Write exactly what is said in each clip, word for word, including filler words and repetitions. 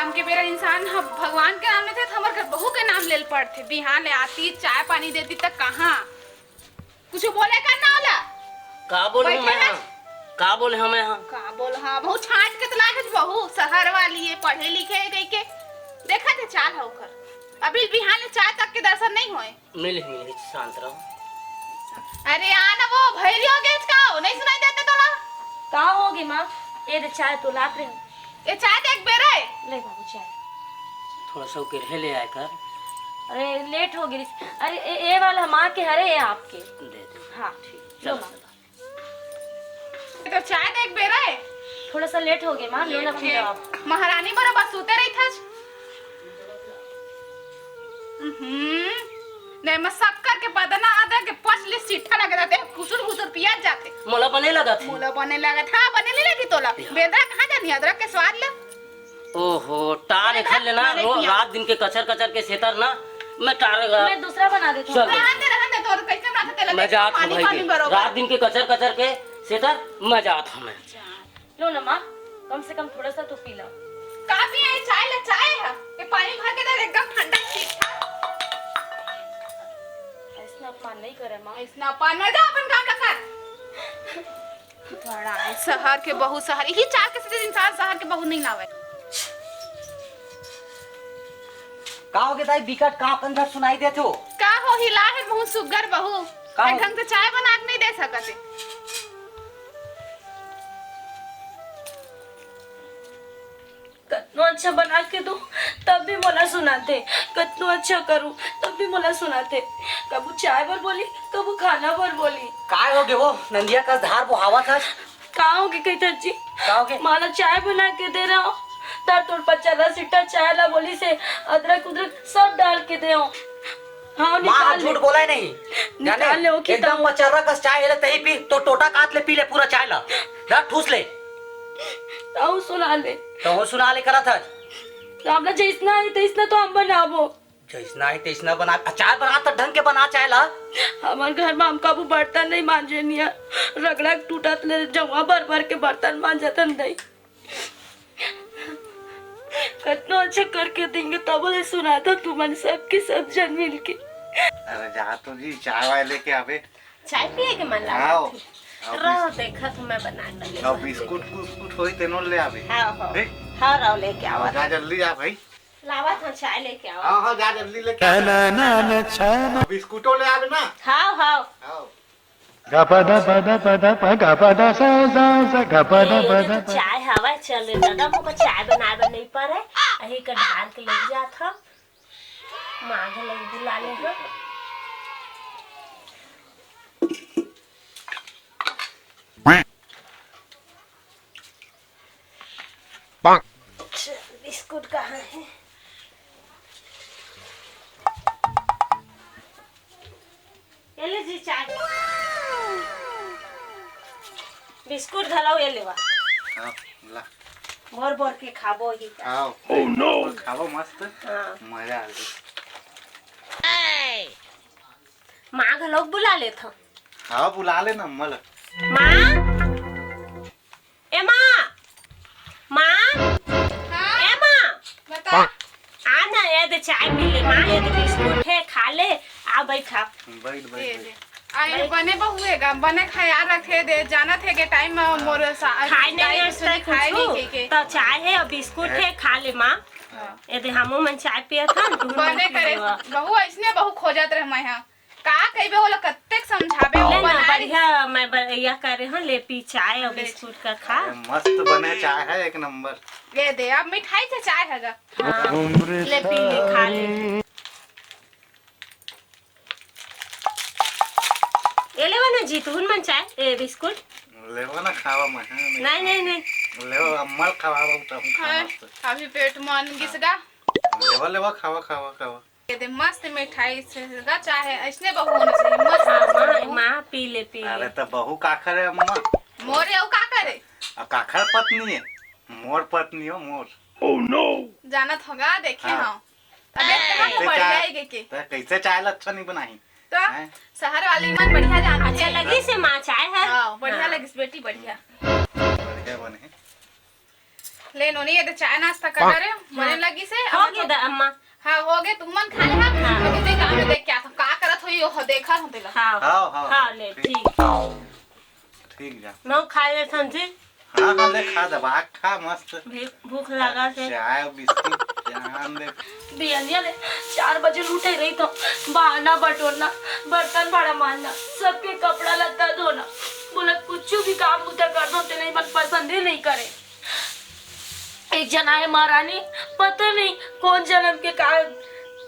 शाम के बेरा इंसान ह भगवान के नाम लेथे, त हमर घर बहू के नाम ले ल पड़थे। बिहान ले आती, चाय पानी देती, त कहाँ कुछ बोले कर ना होला। का बोलहूँ बैठे मैं ह? हाँ? का बोले हूँ मैं ह? हाँ? का बोल, हाँ, बहुत छांट के त लागे बहू, शहर वाली है, पढ़े लिखे है कहि के। देखा थे चाल है ओकर। अभी बिहान ले चाय तक के दर्शन नहीं होए। मिलही, मिलही, शांत रहो। अरे आ ना, वो भैरी हो गए का हो? नहीं सुनाई देते तोला? का हो गए माँ? ये दे चाय तो लात रहे। ये चाय देख बेरा है। ले बाबू चाय। थोड़ा सा उकेरहे ले आए कर। अरे लेट हो गई। अरे ए, ए वाला माँ के हरे, ये आपके। दे दे। हाँ, ठीक। लो चलो, माँ। चलो। ये तो चाय देख बेरा है। थोड़ा सा लेट हो गए माँ, लो ना पी लो आप। महारानी बरोबर सूते रही था। हम्म। नहीं, मैं सब करके बदना आदर के पच ले सीठा लगे रहते हैं, घुसुर घुसुर पिया जाते। मोला बने लगत है। मोला बने लगत, हाँ, बने नहीं लगी तोला। या। बेंदरा कहाँ जानी अदरक के स्वाद ले। ओहो, टार अरे एखर ले ना, मारे रो-, किया। रात दिन के कचर कचर के सेतर ना, मैं टार गा-, मैं दूसरा बना देती हूँ। चल। रहन दे, रहन दे, तोर कैसे ना थे, तेला मैं देख, जात हूँ पानी, भाई पानी के। बरोबर। रात दिन के कचर कचर के सेतर, मैं जात हूँ मैं। लो ना माँ, कम से कम थोड़ा सा तो पी लो। काफी है, चाय ले, चाय है। ये पानी भर के दे, एकदम ठंडा चीज था। ऐसा अपमान नहीं करे माँ। ऐसा अपमान ना, जा अपन काम ला कर। बड़ा है शहर के बहू, शहर, यही चाल के सीधे इंसान शहर के बहू नहीं लावे। का होगे दाई, बिकट का कंधर सुनाई देत हो? का हो, हिला है मुंह सुग्गर बहू। का हो? ढंग से चाय बना के नहीं दे सकते। कतनो अच्छा बना के दूं, तब भी मोला सुनाथे। कतनो अच्छा करूं, तब भी मोला सुनाथे। कभू चाय बर बोली, कभू खाना बर बोली। काय होगे वो नंदिया कस धार बोहावत हस? का होगे कहिथस जी? का होगे? माला चाय बना के दे रहा हूँ, त तोर पचर्रा सिट्टा चाय ला बोलिस हे, अदरक उदरक सब डाल के दे हूँ। हाँ, माँ निकाल ले। झूठ बोला ही नहीं। निकाल जाने? ले, ओके, एकदम तो पचर्रा कस चाय हे ले, तही पी, तो टोटा काट ले, पी ले पूरा चाय ला। ला, ठूस ले। तहूँ सुना ले। तहूँ सुना ले करत हस। तो हमला जैसना है, तैसना तो हम बनाबो। जैसना है, तैसना बना, अचार बना तो ढंग के बना चाय ला। हमर घर में हम कभू बर्तन नहीं मांजे निया। रगड़ा के टूटत ले जउआ भर भर के बर्तन मांजत हन दाई। कतनो अच्छा करके देंगे, तब ले सुना था तुमन सबके सब जन मिलके। अरे जा तो जी, चाय वाय लेके आवे। चाय पिए के मन लागत आओ, हे। आओ, रहो, बिस- देखत हूँ मैं बना के लेके आओ, आती हूँ। बिस्कुट उस्कुट होई तेनो ले आवे। हाँ, हाँ। ठीक? हाँ, रहो, लेके आओ, आओ। जा जल्दी आ भाई। लावत हूँ, चाय लेके आओ। हाँ, हाँ, जा जल्दी लेके आ। ना, ना, ना, चाय ना। बिस्कुटो ले आवे ना। हाँ, हाँ। आओ। गपा दा पा दा पा दा पा, गपा दा सा सा सा, गपा दा ए, पा एदे दा तो पा। चाय हवा चल रे दादा, मोको चाय बनाए बर नहीं पड़े। अही का ढार के ले जात हूँ। माँ घलो बुला ले हूँ। चल, बिस्कुट कहाँ है? ये ले जी चाय। बिस्कुट घलो ये लेवा। हाँ, ला। भोर भोर के खाबो ही का। खाओ। Oh no! खाओ मस्त। हाँ। मजा आ गई। माँ घलो बुला लेत हूँ। हाँ, बुला लेना अम्मा ला। माँ, ए माँ, माँ, हाँ? ए माँ, बता। आ ना, ये दे चाय पी ले माँ, ये दे बिस्कुट है, खा ले, आ बैठा। बैठ, बैठ, ये बैठ। दे। आ, ये बने बहु हे गा, बने ख्याल रखे दे, जानत हे के टाइम में मोर सा-, खाए नहीं टाइम आज से तक खाए कुछ, नहीं के, के। तो चाय है और बिस्कुट है, खा ले माँ। हाँ। ये दे हमू मन चाय पियत हन, तुहू मन बने पी करे, लेवा। बहु ऐसने बहु खोजत रहे मैं, हाँ। का कहिबे ओला, कतेक समझाबे, ले वो ना, बनाए बढ़िया, मैं ब-, यह करे हूँ, ले पी चाय और ले। बिस्कुट का खा। अरे, मस्त बने चाय है, एक नंबर। ये दे, अब मिठाई से चाय है गा। हाँ, ले पी, ले खा ले। ये लेवा ना जी, तुहन मन चाय, ए, बिस्कुट। लेवा ना, खावा मैं, हाँ, नहीं नहीं, खावा। नहीं, नहीं। लेवा, अम्मा ला खवावा, उठा, हम खा हाँ, मस्त। अभी पेट मन गिस गा। लेवा, लेवा, खावा, खावा, खावा। ये दे मस्त मिठाई से गा, चाहे ऐसने बहू होना चाहिए, मस्त हाँ, माँ, बहू। माँ, पी ले, पी ले। अरे, तो बहू काखर है, अम्मा? मोर ये काखर है? आ, काखर पत्नी है, मोर पत्नी हो, मोर। Oh no! जानत होगा, देखे हाँ। हो। तबियत कहाँ कैसे बढ़िया चाय, है के, के? तो कैसे चाय ला अच्छा नहीं बनाई? तो हैं? शहर वाली मन बढ़िया जानत अच्छा है। लगी से माँ चाय है? हाँ, बढ़िया हाँ। लगिस बेटी, बढ़िया। बढ़िया बने। ए नोनी, ये दे चाय नाश्ता कर डरे, बने लगी से। हो अब गे दा अम्मा। हाँ, हो गे, तुमन खा ले, हाँ। हाँ। मैं तुझे काम में देख के आता हूँ, का करत होई, ओह, देखा हूँ तेला। हाँ। हाँ, हाँ, हाँ, ले, ठीक। ठीक। ठीक जा। मैं खा ले समझी। हाँ, हाँ, ले खा, दबा के खा, मस्त। भी भूख लगा से। चाय, बिस्किट, जान दे। बिहनिया ले चार बजे उठे रही तो बहाना बटोरना, बर्तन भाड़ा मांजना, सबके कपड़ा लत्ता धोना, बोला कुछ भी काम बुता कर दो, तेरे मन पसंद ही नहीं करे। एक जना हे महारानी, पता नहीं कौन जन्म के का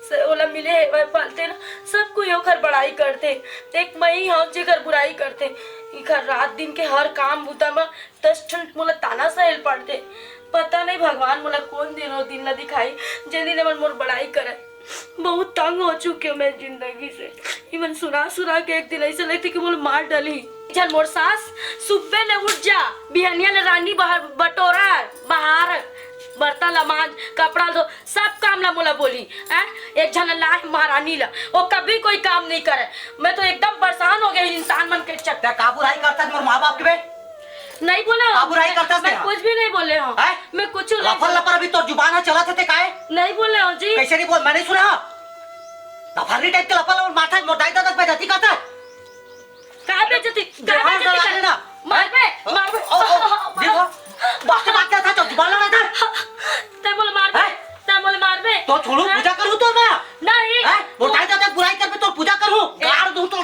से ओला मिले हे, वह पालते ना, सब कोई ओकर बड़ाई करते। एक मई हम जेकर बुराई करते। इखर रात दिन के हर काम बुता म दस ठन मोला ताना सहेल पड़ते। पता नहीं भगवान मोला कौन दिन वो दिन ला दिखाई, जे दिन एमन मोर बड़ाई करे। बहुत तंग हो चुके हो मैं जिंदगी से। इमन सुना सुना के एक दिन ऐसे लगते कि मोला मार डाली। चल मोर सास, सुबह ले उठ जा, बिहनिया ले रांधी बहार, बटोरा, बहार, बर्तन ला मांज, कपड़ा धो, सब काम ला मोला बोली। हैं? एक झन ला हे महारानी ला, वो कभी कोई काम नहीं करे। मैं तो एकदम परेशान हो गई इंसान मन के चक्कर। ते का बुराई करता मोर माँ बाप के बे? नहीं बोले हो। का बुराई करता मैं ते? कुछ भी नहीं बोले हो। हैं? मैं कुछ नहीं लपर बोले। लपर अभी तोर जुबान ह चलत हे ते काहे? नहीं बोले हो जी। कैसे नहीं बोल, मैं नहीं सुना हूँ। लफरनी टाइप के लपर लपर मारता है, मोर दाई दादा पे जाती करता है। का बेइज्जती? का बेइज्जती कर? मारबे, मारबे। ओ, ओ, देखो, बात से बात करता तो जुबान लड़ाता। तै मोला मारबे, हैं? तै मोला मारबे। तो छोड़ू, हैं? पूजा करूँ तो मैं। नहीं। हैं? वो दाई दादा बुराई कर, मैं तो पूजा करूँ। ए- गाड़ दूँ तो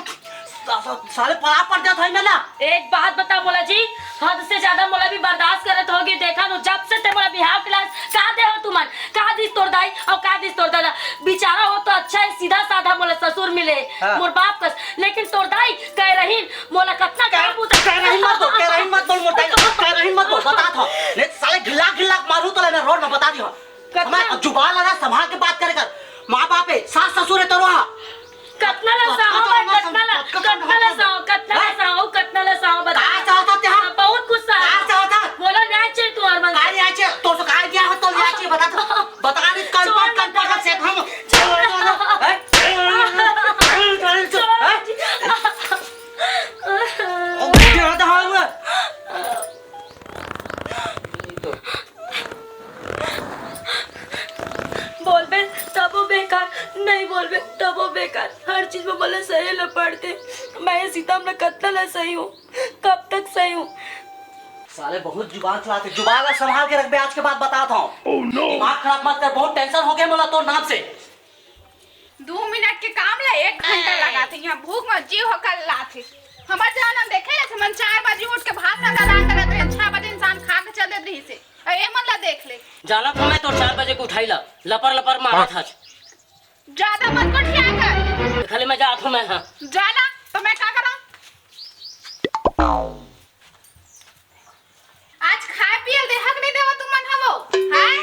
साले पड़ा पड़ जाता है मैं ना। एक बात बता मोला जी, हद से ज्यादा मोला भी बर्दाश्त करत होगी। देखा नु, जब से ते मोला बिहाव के लास, का दे हो तुमन? का दिस तोर दाई और का दिस तोर दादा? बेचारा हो तो अच्छा है, सीधा साधा मोला ससुर मिले, हाँ। मोर बाप कस। लेकिन तोर दाई कह रहीन, मोला कतना कह, काम उतर कह रहीन मत बोल, कह रहीन मत बोल, मोर दाई, कह रहीन मत बोल, बता था। नहीं, साले घिल्ला घिल्ला मारू तो लेना रोड में बता दियो। कतना हमारे जुबान लड़ा, संभाल के बात करे कर। माँ बाप है, सास ससुर है तोरो हा। कतना ला साहो, कतना मैं कतना ला, कतना कतना ला साहो, कतना ला साहो, कतना ला साहो, बता। का चाहता ते हम? बहुत गुस्सा है। का चाहता? बोलो, न्याय चाहिए तुम्हारे मन से। का न्याय चाहिए? तो से का दिया हो, तो न्याय चाहिए, बता तो। बता नहीं, कल पर, कल पर से हम। हैं? ओ, क्या होता है? बोलबे तबो बेकार, नहीं बोलबे तबो बेकार। हर चीज में मोला सहे ल पड़ते। मैं ये सीता में कतना ल सही हूँ, कब तक सही हूँ? साले बहुत जुबान चलाते, जुबान ला संभाल के रखबे, आज के बाद बतात हूँ। Oh no! दिमाग खराब मत कर, बहुत tension हो गया मोला तोर नाम से। दू मिनट के काम ला एक घंटा लगाथे, यहाँ भूख में जीव हकल लाथे। हमर जवान देखे जाथे, मन चार बजे उठ के भात साग दाल करत रहे, छह बजे इंसान खा के चल देत रहिस हे। अउ ए मन ला देख ले। जानत हूँ मैं तोर चार बजे के उठाई ला, लपर लपर मारत हस। ज्यादा मत गोठिया कर। खाली मैं जात हूँ मैं, हाँ। जाना तो मैं का करा? आज खाए पिए देहक नहीं देवा तुमन हवो, हैं?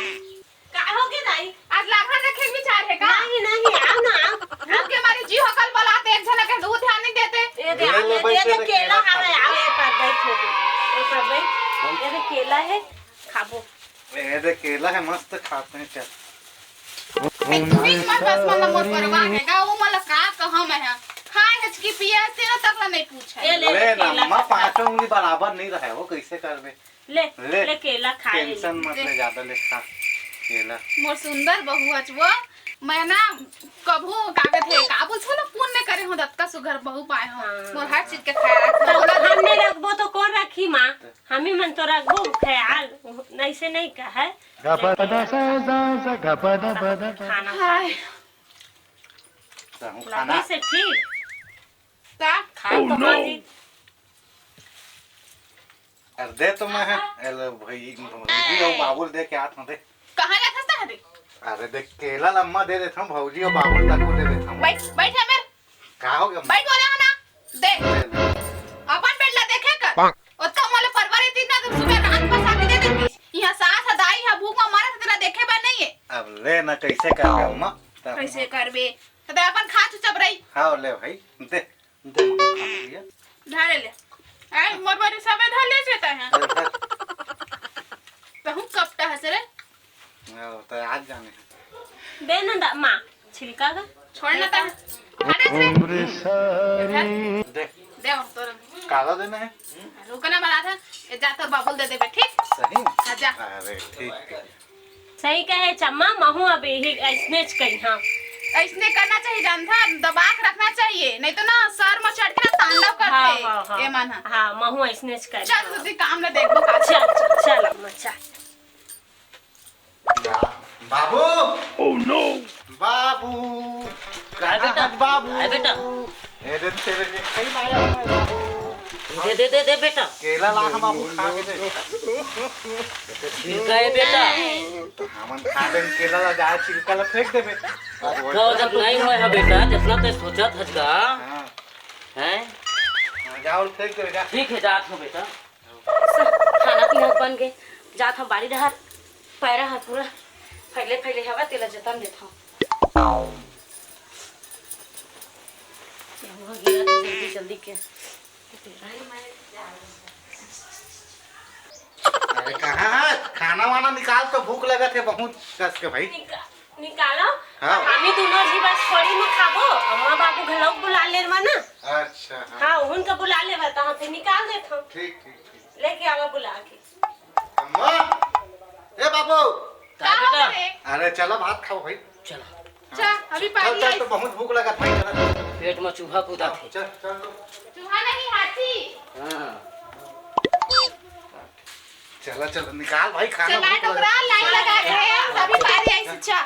का हो गे दाई? आज लाखा रखे के विचार है का? नहीं, नहीं, आओ ना, आओ। भूख के मारे जीव हकल बलाते, एक झन के दूध ध्यान नहीं देते। ये दे, ले, ले, ये दे, बैठ, ये बैठ, केला बैठ, हवे, आओ, ये पर बैठ, छोटू। ये पर बैठ। ये दे केला है, खाबो। ए दे केला है, मस्त खाते हैं, चल। ए, तू बीच में बस, मतलब, मोर परवाह है का? वो, मतलब, का कहा मैं है? खाए है कि पिए है, तेरा तक ला नहीं पूछा है। ये ले, ले केला ना, माँ, खा। पाँचों उंगली बराबर नहीं रहे, वो कैसे करबे? ले, ले। ले केला खा ले। Tension मत ले ज्यादा, ले खा केला। मोर सुंदर बहू हच वो, मैं ना कभू का कहते, का बोलथो ना, पुण्य करे हो, दतका सुघर बहू पाए हो। हाँ। मोर हर चीज के ख्याल रखो। तो हम नहीं रखबो तो कौन रखी माँ? हमी मन तो रखबो ख्याल, ऐसे नहीं कहे। गपद सा सा सा गपद पद प। खाना हाय। कहूँ खाना। लगे से ठीक। का? खाए तो हाँ जी। अरे दे तो मैं है। हाँ। एलो भाई, भौजी और बाबुल दे के आत हूँ, दे। कहाँ जात हस तहरे? अरे देख, केला लम्मा दे देता हूँ, भौजी और बाबुल तक को दे देता हूँ। बैठ, बैठ है मेरे। का हो गया? बैठ बोले हो ना, दे। दे दे। अपन बेड ला देखे कर। पाक। ओतका मोले परवरे तीन ना, तुम सुबह रात बसा के दे देती। यहाँ सास है, दाई है, भूख में मरत है, तेला देखे बर नहीं है। अब ले ना, कैसे करबे अम्मा? तब कैसे करबे? तो अपन खा चुपचाप रही। हाँ, ले भाई, दे, दे, खा लिया। धरे ले। आई, मोर बारी सबे धर ले से तै, हाँ। धर, धर। तहूँ कपटा हस रे। हाँ, तो आज जाने हैं। दे ना दा-, माँ, छिलका का। छोड़ ना ता। अरे से। दे। दे, तोर। काला देना है? रुक ना, बना था। ये जा, तोर बाबुल दे देबे, ठीक? सही? हाँ, जा। अरे, ठीक है। सही कहे चम्मा, महू अब यही अइसनेच करिहां। अइसने करना चाहिए, जानथा, दबा के रखना चाहिए, नहीं तो ना सर में चढ़ के ना तांडव करथे हाँ, हाँ, हाँ। ये मन ह। हाँ, महू अइसनेच करिहां। चल, तुझे काम ले देखबो का। चल, चल, चल, अम्मा, चल। बा-, बाबू। Oh no! बाबू। काय बेटा? कहाँ है बाबू? काय बेटा? ए दे, तेरे लिए कई लाया हूँ मैं बाबू। दे, दे, दे, दे बेटा। केला ला हम बाबू खा के दे। छिलका है बेटा। हमन खा लेन केला ला, जाए छिलका ला फेंक देबे। अच्छा, जब नहीं हुआ है बेटा, जितना ते सोचत हस गा। हाँ। हैं? हाँ, जा अउ फेंक देबे, जा। ठीक है, जात हूँ बेटा। खाना पीना बन गे, जात हव बाड़ी डहर। पैरा ह पूरा फैले फैले हवय, तेला जतन देत हव। जल्दी जल्दी के। अरे कहाँ है? खाना वाना निकाल तो, भूख लगत है बहुत कस के भाई। निका-, निकालो। हाँ। हम ही दोनों जी बस थोड़ी में खाबो, अम्मा बाबू घलोक बुला ले रवा ना। अच्छा, हाँ। हाँ, उनका बुला लेवा तो हम फिर निकाल देत हव। ठीक, ठीक, ठीक। लेके आवा बुला के। अम्मा, ए बाबू। का का बेटा? हो रे? अरे चलो भात खाओ भाई। चलो। चा, अभी चल, पानी चल, आई। तो बहुत भूख लगा भाई, चला। पेट में चूहा कूदा थे। चल, चल, चल। चूहा नहीं, हाथी। हाँ। चला, चला, निकाल भाई, खाना चला, भूख लगा। टोकरा, लाइन लगा के, हम सभी पारी आई से चा।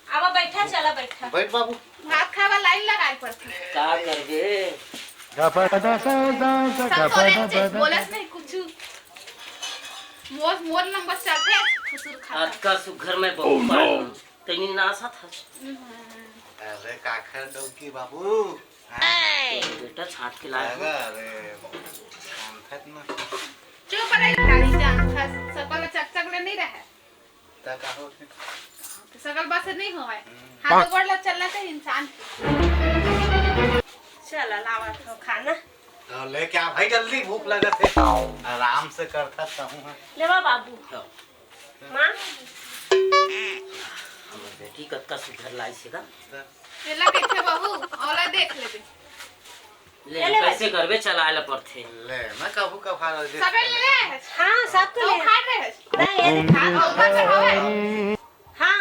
आवा, बैठा, चला, बैठा। बैठ बाबू। भात खावा लाइन लगाए पड़थे। का करबे? सब बोले से, बोले से नहीं कुछ। मोर, मोर नंबर चलथे, खुसुर खाता। अतका सुघर में बहू पाए हन, तैनी नासत हस। अरे काखर डौकी बाबू। हाँ? बेटा छाट के लाए हो। अरे, अरे, जानथस ना। चुप रही, तारी जानथस, सकल चकचक ले नहीं रहे। त का होथे? त सकल बस नहीं होवय। हम्म। हाथ गोड़ ला चलना चाहिए इंसान के। चल, लावा तो खाना। तो लेके आ भाई, जल्दी भूख लगत हे। आराम से करथा कहूँ है। लेवा बाबू। लो। माँ। हमर बेटी कतका सुघर लाइस हे गा। एला कइथे बहू, ओला देख लेबे। ले, ले, ले कैसे भाई। करबे, चलाए ला पड़थे। ले, मैं कभू कभार जे सबे ले ले। हाँ, सब तो तो ले। खा रहे हैं। नहीं, ये नहीं खा। और ऊपर से हवा है। हाँ।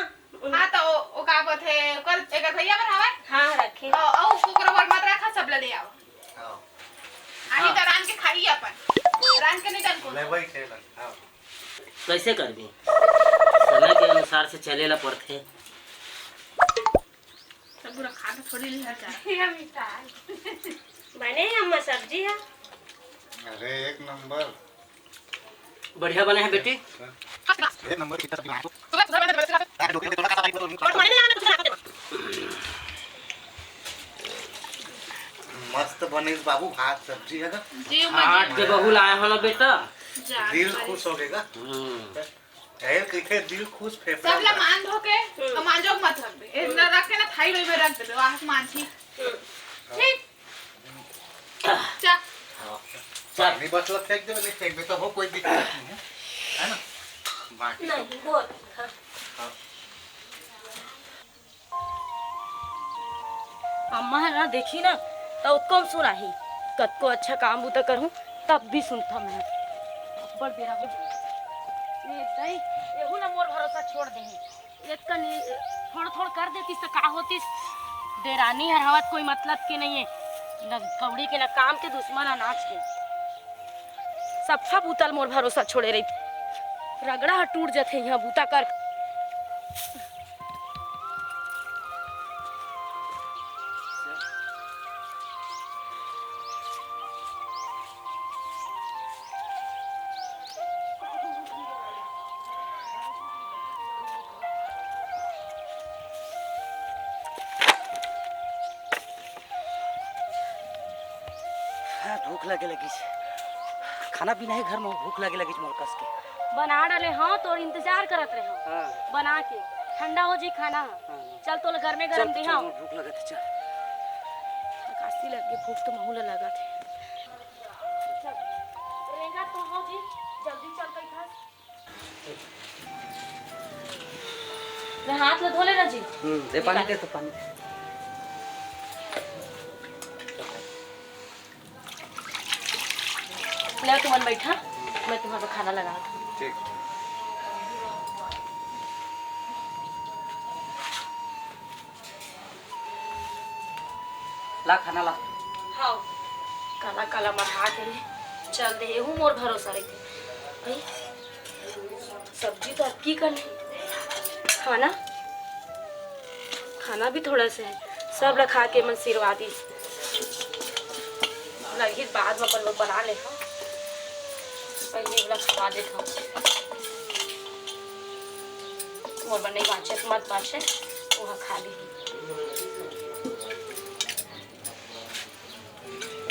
हाँ, तो ओ, ओ का बोलथे, ओकर, एकर भैया बर हवा है? हाँ, रखे। ओ, ओ, ओकर बर मत रखा, सब ले ले आओ। आओ। आही हाँ। तो रांध के खाही अपन। रांध के नहीं डन को। ले भाई, खेल। आओ। कैसे करबे? समय के अनुसार से चले ला पड़थे। सब पूरा खा के थोड़ी लिहा जा। ये मिठाई। बने हे अम्मा सब्जी हे। अरे एक नंबर। बढ़िया बने हे बेटी। एक नंबर की सब्जी बनाए हो। सुबह सुबह मैंने तुम्हें सिखा और तुम्हारे लिए मैंने कुछ बना के देना। मस्त बनिस बाबू, भात सब्जी हे गा। जी, छाट के बहू लाए हो ना बेटा। जा, दिल खुश हो गएगा। हम्म। ए, कहिथे दिल खुश, फेफड़ा सब ला उदास। मान धो के, हम्म। मांजो मत रखबे। ए, न रख के ना थाई में रख देबे, वहाँ से मांजी। हम्म। ठीक? चा। हाँ। पानी बचला फेंक देबे, नहीं फेंकबे तो हो, कोई दिक्कत नहीं है। है ना? बाकी सब नहीं, बहुत, हाँ। हाँ। अम्मा ह ना देखी ना, त ओतको म सुनाही। कतको अच्छा काम बूता करहूँ, तब भी सुनथा मैं। अब्बड़ बेरा हो जाही। ए दई, एहू ना मोर भरोसा छोड़ देही। एतका नि-, थोड़ थोड़ कर देतिस त का होतिस? देरानी हर हवत कोई मतलब के नइये। न कौड़ी के, न काम के, दुश्मन अनाज के। सफा बूता ल मोर भरोसा छोड़े रही। रगड़ा ह टूट जथे इहाँ बूता कर। हाँ, भूख लगे लगिस। खाना पीना हे घर में, भूख लगे लगिस मोर कस के। बना डाले हँव, तोर इंतजार करत रहे हँव। हाँ। बना के। ठंडा हो जी खाना ह। हाँ, हाँ। चल, तोला गरमे चल, गरम तो दे चल, हँव। मोर भूख लगत हे, चल। काशी लग के भूख तो महू ला लगत हे। चल। रेंगा तो हो जी, जल्दी चल कई खास। मैं हाथ ला धो लेना जी। हम्म, दे पानी, निकाल। दे तो पानी। ले तुमन बैठा, मैं तुम्हारा खाना लगा। ठीक। ला खाना ला। हाँ, काला काला मढ़ा के चल दे, एहू मोर भरोसा रहिथे। भाई, सब्जी तो अतकी कन हे, खाना, खाना भी थोड़ा से हे, सब ला खा के मन सिरवा दी। लगही बाद में अपन लोग बना ले, हाँ। पहले वाला खवा देत हूँ। मोर बर नहीं बाँचे, मत बाँचे, वहाँ खा ले।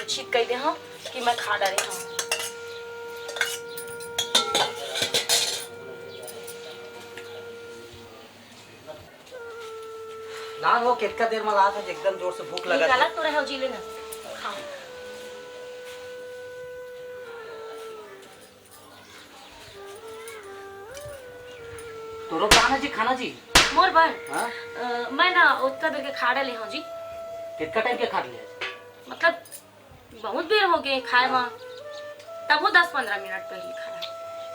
छिक कह दे हूँ कि मैं खा डारे हूँ। लान हो, कितका देर में लात हे, एकदम जोर से भूख लगा निकाला। तोरा हो जी, लेना, खा। तोरो खाना जी, खाना जी। मोर बर? हाँ? अ, मैं ना ओतका देर के खा डाले हूँ जी। कितना टाइम के खा लिया? मतलब, बहुत बेर हो गए खाए हाँ। में, तब वो दस पंद्रह मिनट पहले खाए।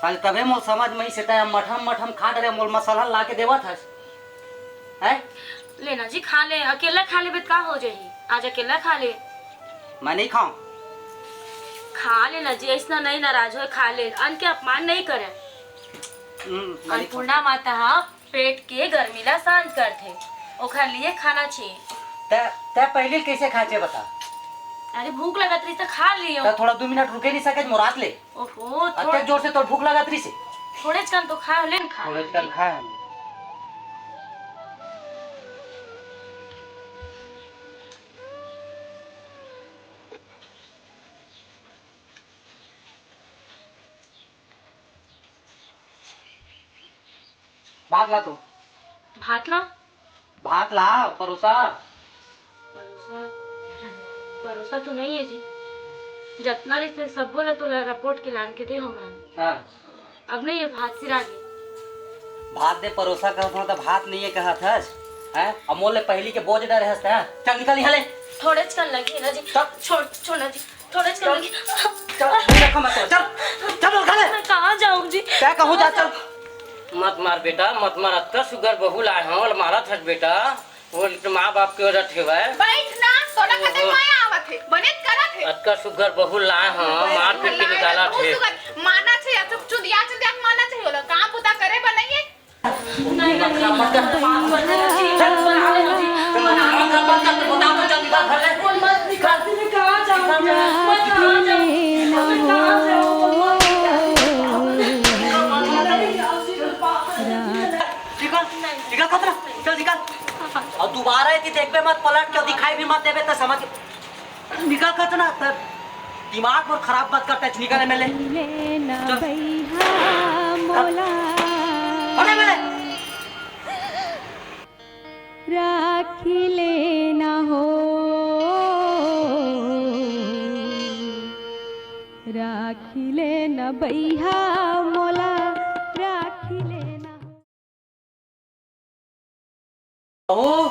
साले तबे मोर समझ में से तय मठम मठम खा डरे, मोल मसाला ला के देवत हस। हैं? लेना जी, खा ले, अकेला खा लेबे त का हो जाही? आज अकेला खा ले। मैं नहीं खाऊं। खा लेना जी, ऐसना नहीं नाराज होए, खा ले, अन्न के अपमान नहीं करे। हम्म, मैं नहीं अन्नपूर्णा माता हा पेट के गर्मी ला शांत करथे, ओखर लिए खाना चाहिए। तै, तै पहले कैसे खाचे बता? अरे भूख लगत रही तो खा लियो। तै थोड़ा दो मिनट रुके नहीं सके मोरात ले? ओहो, अत्ते थोड़-, जोर से तोर भूख लगत रही से। थोड़े कन तो खा ले न खा। थोड़े कन खा। भात ला तो। भात ला? भात ला, परोसा। परोसा, परोसा तो नहीं है जी। जतना रिश्ते सबो ला तो ला रिपोर्ट के लान के दे हो मैं। हाँ। अब नहीं है, भात सिरा गई। भात दे परोसा कहत हूँ तो भात नहीं है कहत हस, हैं? अमोल ले पहली के बोझ डरे हस, हैं? चल निकल यहाँ ले। थोड़े चल लगी ना जी। चल। छोड़, छोड़ ना जी। थोड़ा चल, चल। चल, मुंह रखा मत कर, चल, चल, उठा ले। मैं कहाँ जाऊँ जी? क्या कहूँ जा, चल। मत मार बेटा, मत मार, अतका सुगर बहू लाए हूँ, मारा थस बेटा, वो तो माँ बाप के वजह से हुआ है। बैठ ना, तोला कते ओहो। माया आवत है, बने करत है। अतका सुगर बहू लाए हूँ, मार पीट के निकाला थे। माना थे, या तो चुदिया, चुदिया माना थे, बोला, काम बुता करे बनाइए। निकल, निकल खतरा, चल निकल। और दोबारा यदि देखबे मत पलट के, दिखाई भी मत देबे तो समझ निकल कतना, त दिमाग मोर खराब मत कर, तच निकल एम एल ए। ले ना चल। बइहा मोला। अरे एम एल ए। राखी लेना हो, राखी लेना बइहा मोला, राखी लेना हो। बहू,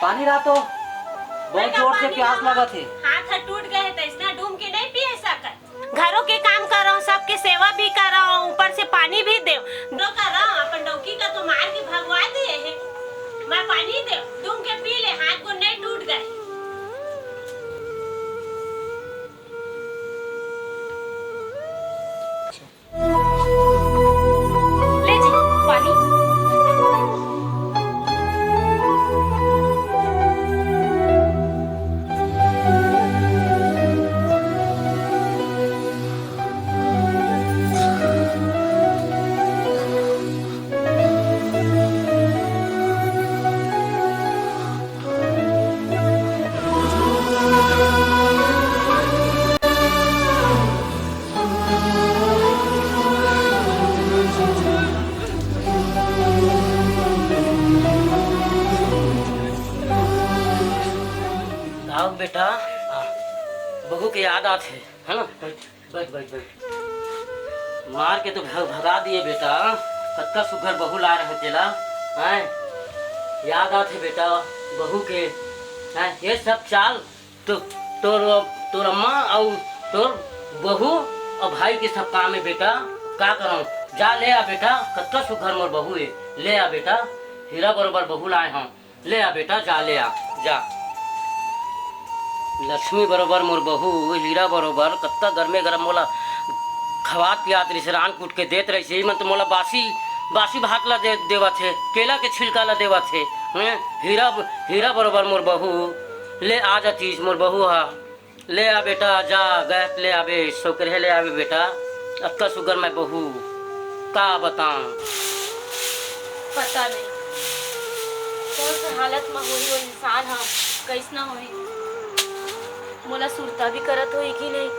पानी ला तो, बहुत जोर से प्यास लगत हे। हाथ ह टूट गए हे, त इसना डूम के नहीं पिए सकत। घरों के काम करो, सबके सेवा भी करो, ऊपर से पानी भी दो। तो करो, अपन डौकी का तो मार के भगवा दिए हे। मैं पानी दे, डूम के पी ले, हाथ को नहीं टूट गए। ले जी, पानी। आओ बेटा, आ, बहू के याद आत हे, है ना? बैठ, बैठ, बैठ। मार के तो भग-, भगा दिए बेटा, कतका सुघर बहू लाए रहे तेला, हैं? याद आत हे बेटा, बहू के, हैं? ये सब चाल तो तोर, तोर अम्मा अउ तोर बहू अउ भाई के सब काम हे बेटा। का करंव? जा ले आ बेटा, कतका सुघर मोर बहू ए। ले आ बेटा, हीरा बरोबर बहू लाए हंव। ले आ बेटा, जा ले आ, जा। लक्ष्मी बरोबर मोर बहू, हीरा बरोबर, कतका गरमे गरम मोला खवात पियात रहिस, रांध कूट के देत रहिस। ये मन तो मोला बासी, बासी भात ला दे, देवत हे, केला के छिलका ला देवत हे। हैं? हीरा, हीरा बरोबर मोर बहू, ले आ जातीस मोर बहू हा। ले आ बेटा, जा, गए त ले आबे, सोकरहे ले आबे बेटा, अतका सुघर मैं बहू, का बताऊं? पता नहीं, कौन सा हालत में होई वो इंसान ह, कैसना होई। मोला सुरता भी करत होई कि नहीं,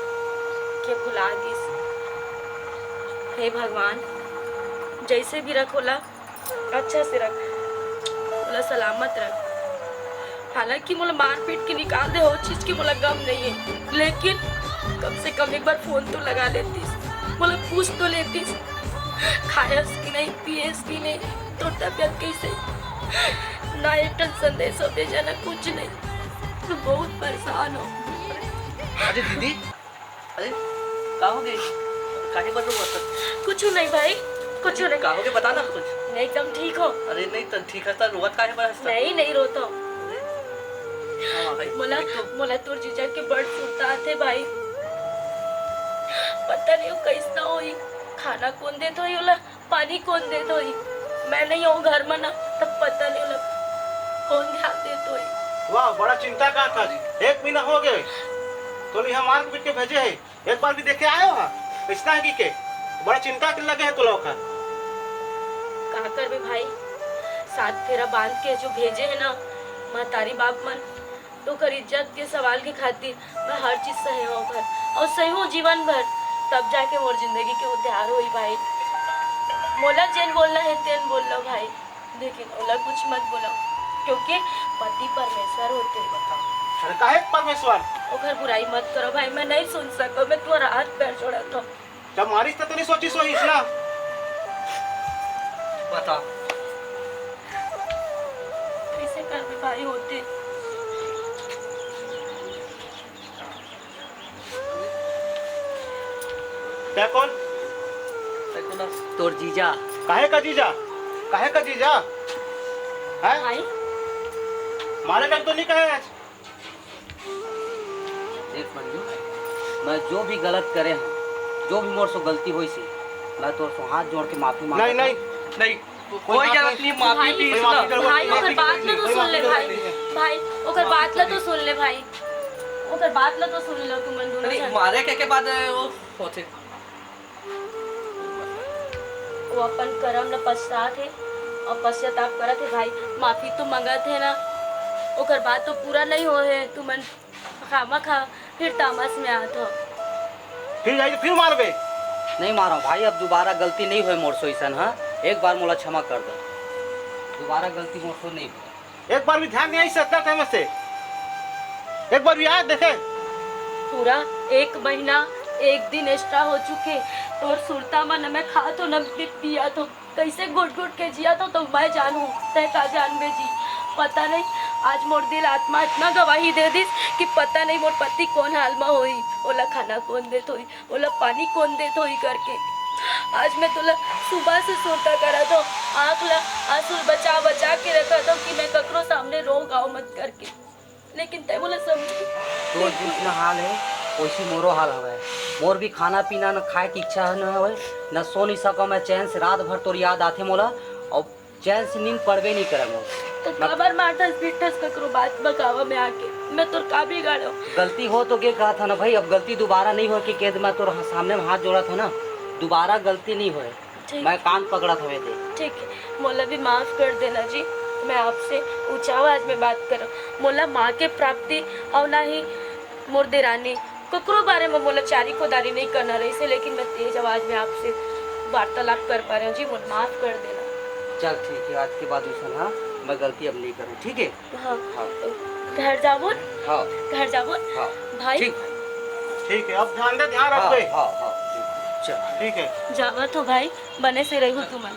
के भुला दिस। हे भगवान, जैसे भी रख ओला, अच्छा से रख, ओला सलामत रख। हालांकि मोला मार पीट के निकाल दे, वो चीज के मोला गम नहीं है, लेकिन कम से कम एक बार फोन तो लगा लेतीस, मोला पूछ तो लेतीस, खायस कि नहीं, पियस कि नहीं, तोर तबियत कैसे? ना एक ठन संदेश भेजा, ना कुछ नहीं। मैं बहुत परेशान हूँ। अरे दीदी, अरे, का हो गे? काहे बर रोवत हस? कुछ नहीं भाई, कुछ नहीं। का हो गे? बता ना कुछ। मैं एकदम ठीक हूँ। अरे नहीं, त ठीक हस, त रोवत काहे बर हस? नहीं, नहीं रोत हूँ। अरे, हाँ, भाई, मोला, एक तो मोला तोर जीजा के बड़ सुरता आथे भाई। पता नहीं वो कैसना होई, खाना कौन देत होई ओला, पानी कौन देत होई? मैं नहीं हूँ घर में ना, तब पता नहीं ओला कौन ध्यान देत होई। वाह, बड़ा चिंता का था जी। एक महीना हो गए, तो नहीं हम मार पीट के भेजे है। एक बार भी देखे आए हो? हाँ, इसका है कि के? बड़ा चिंता के लगे है तोला ओकर। का करबे भाई, सात फेरा बांध के जो भेजे है ना महतारी बाप मन, तो ओकर इज्जत के सवाल के खातिर मैं हर चीज सहे हूँ ओकर, और सही हूँ जीवन भर, तब जाके मोर जिंदगी के उद्धार होई भाई। मोला जेन बोलना है तेन बोल लो भाई, लेकिन ओला कुछ मत बोलो, क्योंकि पति परमेश्वर होते। अरे काहे परमेश्वर? ओकर बुराई मत करो भाई, मैं नहीं सुन सको, मैं तुम्हारा हाथ पैर जोड़त हूँ। जब मारिस त तो नहीं सोचिस होइस ना। बता। कैसे कर भाई होते? तैं कोन? तैं कोन? तोर जीजा। काहे का जीजा? काहे का जीजा? हैं? भाई। मारे टाइम तो नहीं कहे आज। देख मंजू, मैं जो भी गलत करे हूँ, जो भी मोर से गलती होइस हे, मैं तोर से हाथ जोड़ के माफी मांगत हूँ। नहीं, नहीं। नहीं, कोई कोई बात गलत नहीं। नहीं, माफी भाई, भी कोई सुना। माफी जरूरत भाई, नहीं है। ओकर बात ला तो कोई सुन माफी ले जरूरत भाई। नहीं है। भाई, ओकर बात ला तो सुन ले भाई। ओकर बात ला तो सुन लो तुमन दोनों नहीं, जन। मारे के, के बाद वो होते। वो अपन करम ला पछतात हे और पश्चाताप करत हे भाई। माफी तो मंगत हे ना, ओकर बात तो पूरा नहीं हो हे। तुमन खामा खा फिर तामस में आत हो। फिर जाई तो फिर मारबे। नहीं मारो भाई, अब दोबारा गलती नहीं होए मोर से अइसन, हाँ? एक बार मोला क्षमा कर दो, दोबारा गलती मोर से नहीं होए। एक बार भी ध्यान नहीं सकता था मुझसे, एक बार भी आया देखे। पूरा एक महीना, एक दिन extra हो चुके, तोर सुरता में न मैं खात हो, न पिया तो कैसे घुट घुट के जिया तो, तो मैं जानू, तय का जानबे जी। पता नहीं आज मोर दिल आत्मा इतना गवाही दे दिस कि पता नहीं मोर पति कौन हाल में होई, ओला खाना कौन देत होई, ओला पानी कौन देत होई करके। आज मैं तोला सुबह से सुरता करत हो, आँख ला आंसू बचा बचा के रखत हो कि मैं ककरो सामने रो गाओ मत करके, लेकिन तय मोला समझ तोर जितना हाल है, वैसी मोरो हाल हवय। मोर भी खाना पीना न खाए की इच्छा न हवय, न सो नहीं सको मैं चैन से। रात भर तोर याद आथे मोला, और चैन से नींद पड़बे नहीं करे मोर। तो मैं काबर मारथस पीटथस ककरो बात बकावा में आके? मैं तोर का बिगाड़ो? गलती हो तो के कहा था ना भाई, अब गलती दोबारा नहीं हो के कह दे, मैं तोर सामने में हाथ जोड़ा था ना, दोबारा गलती नहीं होए। ठीक। मैं कान पकड़ा था दे। ठीक है, मोला भी माफ कर देना जी, मैं आपसे ऊंचा आवाज में बात करूं। मोला माँ के प्राप्ति और ना ही मोर देरानी, ककरो बारे में मोला चारी कोदारी नहीं करना रहिस हे, लेकिन मैं तेज आवाज में आपसे वार्तालाप कर पा रही हूँ जी, मोला माफ कर देना। चल ठीक है, आज के बाद वैसा ना मैं गलती अब नहीं करूँ, ठीक है? हाँ। हाँ। घर जाबो न? हाँ। घर जाबो न? हाँ। भाई। ठीक। ठीक है, अब ध्यान दे, ध्यान हाँ, रखबे। हाँ, हाँ, ठीक है। चल। ठीक है। जावत हो भाई, बने से रहो तुमन।